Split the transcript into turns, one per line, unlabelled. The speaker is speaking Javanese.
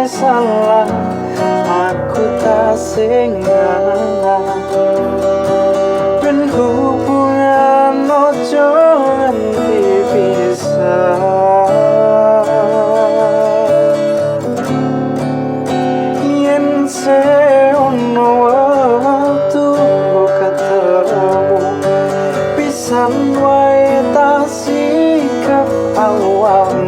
salah, aku tak sing ngalah. Ben hubungan ojo nganti pisah. Yen ono waktu ketemu, pisan wae tak sikap awakmu.